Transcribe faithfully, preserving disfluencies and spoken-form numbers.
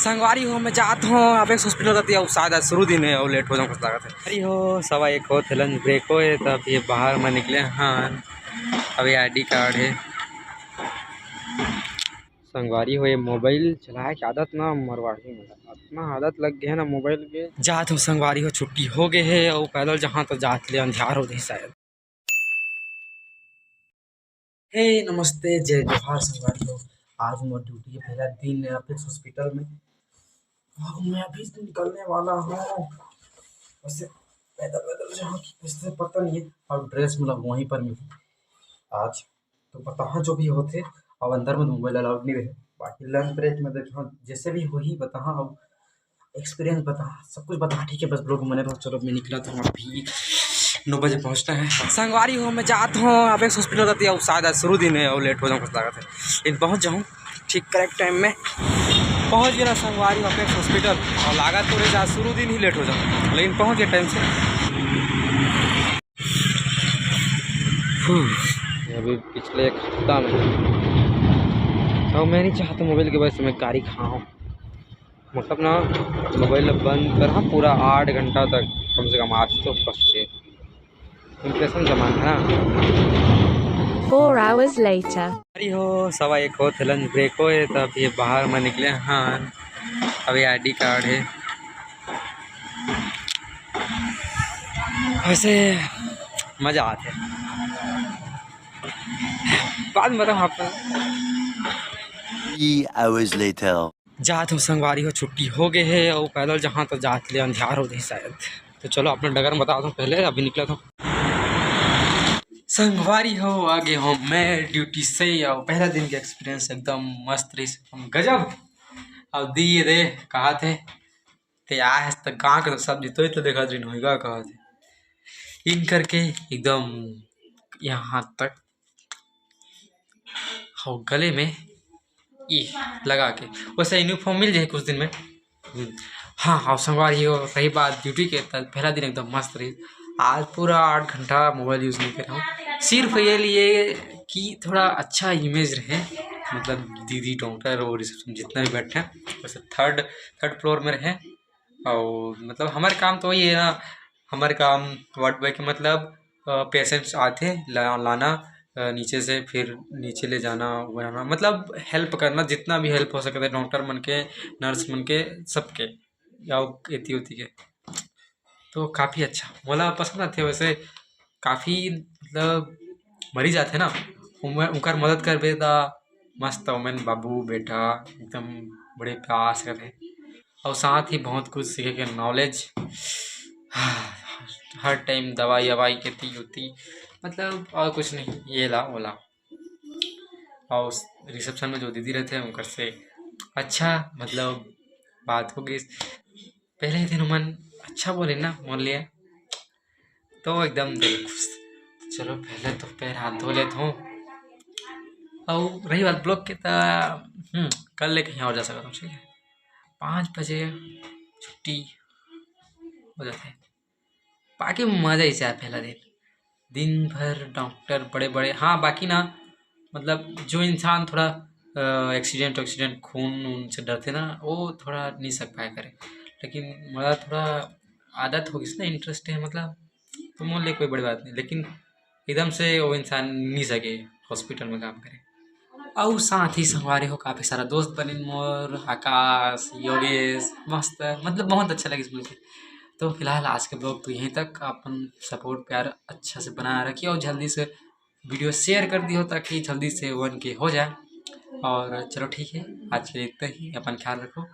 संगवारी हो, मैं जात हों अपेक्स हॉस्पिटल कती, अउ शायद आज शुरू दिन हे अउ लेट हो जाऊँ, कुछ लागत हे। अरे हो, सवा एक होत हे, लंच ब्रेक होए, त अभी बाहर में निकले हन। अभी आईडी कार्ड हे। संगवारी हो, ये मोबाइल चलाए के आदत ना मरवाही मोला, अतना आदत लग गए हे ना मोबाइल के। जात हों संगवारी हो, छुट्टी हो गए हे अउ पैदल जहाँ तो जात ले अंधियार हो जाही शायद। हे नमस्ते, जय जोहार संगवारी हो। आज मोर ड्यूटी के पहला दिन हे अपेक्स हॉस्पिटल में। अब मैं अभी से निकलने वाला हूँ। वैसे पैदल पैदल जहाँ की कैसे पता नहीं है। और ड्रेस मतलब वहीं पर मिली आज। तो बताहा जो भी होथे, अब अंदर में मोबाइल अलाउड नहीं रहे। बाकी लंच ब्रेक में देखा जैसे भी होही बताहा, अब एक्सपीरियंस बता, सब कुछ बता, ठीक है। बस ब्लॉग में बने रहो। चलो मैं निकला था, अभी नौ बजे पहुँचना है। संगवारी हो, मैं जात हों अपेक्स हॉस्पिटल कती, अउ शायद आज शुरू दिन हे अउ लेट हो जाऊँ, कुछ लागत हे, लेकिन पहुँच जाऊँ ठीक करेक्ट टाइम में। पहुँच गया संगवारी हो अपेक्स हॉस्पिटल, अउ लागत तो रहे आज शुरू दिन ही लेट हो जाऊँ, लेकिन पहुँच गए टाइम से। हम्म, अभी पिछले एक हफ्ता में, और मैं नहीं चाहता मोबाइल के वजह से मैं गारी खाऊँ। मतलब ना, मोबाइल बंद कर, हाँ, पूरा आठ घंटा तक कम से कम आज तो फंस गए। इम्प्रेशन जमाना है ना। Four hours later. अरे हो, सवा एक होत हे, लंच ब्रेक होए, त अभी बाहर में निकले हन। अभी आईडी कार्ड हे। वैसे मजा आथे। बाद में बताऊँ आपको। Three hours later. जात हों संगवारी हो, छुट्टी हो गए हे अउ पैदल जहाँ तो जात ले अंधियार हो जाही शायद। तो चलो अपना डगर बता दो पहले, अभी निकला था। संगवारी हो, आ गए हों मैं ड्यूटी से, अउ पहला दिन के एक्सपीरियंस एकदम मस्त रहिस, एकदम गजब। अब दी ये दे, कहा थे, ते आए हस त गाँव के तो सब जितोई तो देखा दिन होएगा, कहा थे। इन करके एकदम यहाँ तक हो गले में ये लगा के, वैसे यूनिफॉर्म मिल जाए कुछ दिन में। हम्म। हाँ, और संगवारी हो, रही बात ड्यूटी के, त पहला दिन एकदम मस्त रही। आज पूरा आठ घंटा मोबाइल यूज़ नहीं करे हूँ, सिर्फ ये लिए कि थोड़ा अच्छा इमेज रहे, मतलब दीदी, डॉक्टर और रिसेप्शन जितना भी बैठे हैं। वैसे थर्ड, थर्ड फ्लोर में रहे, और मतलब हमारे काम तो वही है ना, हमारे काम वार्ड बॉय के मतलब पेशेंट्स आथे ला, लाना, अ, नीचे से फिर नीचे ले जाना, वो बनाना, मतलब हेल्प करना, जितना भी हेल्प हो सकता है डॉक्टर मन के, नर्स मन के, सबके, या एती ओती के। तो काफ़ी अच्छा मोला पसंद आथे। वैसे काफ़ी मतलब मरीज आथे ना, उमर, उनकर मदद करबे त मस्त ओमन बाबू बेटा एकदम बड़े प्यार से करथे। और साथ ही बहुत कुछ सीखे के नॉलेज, हर टाइम दवाई अवाई के ती होती, मतलब और कुछ नहीं, ये ला वो ला। और रिसेप्शन में जो दीदी रहते हैं उनकर से अच्छा मतलब बात हो गई। पहले ही दिन उमन अच्छा बोले ना मोर लिए, तो एकदम दिल खुश। तो चलो पहले तो पैर हाथ धो लेता हूँ। और रही बात ब्लॉग के, तो हम्म, कल ले कहीं और जा सकता हूँ, ठीक है। पाँच बजे छुट्टी हो जाता है। बाकी मज़ा ही आया पहला दिन, दिन भर डॉक्टर बड़े बड़े, हाँ बाकी ना मतलब जो इंसान थोड़ा एक्सीडेंट वैक्सीडेंट खून उनसे डरते ना, वो थोड़ा नहीं सक पाया करे। लेकिन मोला थोड़ा आदत हो गई ना, इंटरेस्ट है मतलब, तो मोर लिए कोई बड़ी बात नहीं। लेकिन एकदम से वो इंसान नहीं सके हॉस्पिटल में काम करे। और साथ ही संगवारी हो काफ़ी सारा दोस्त बनिन मोर, आकाश, योगेश, मस्त, मतलब बहुत अच्छा लगे मिलके। तो फिलहाल आज के ब्लॉग तो यहीं तक। अपन सपोर्ट प्यार अच्छा से बना रखिए और जल्दी से वीडियो शेयर कर दियो ताकि जल्दी से वन के हो जाए। और चलो ठीक है, आज के लिए इतना ही, अपन ख्याल रखो।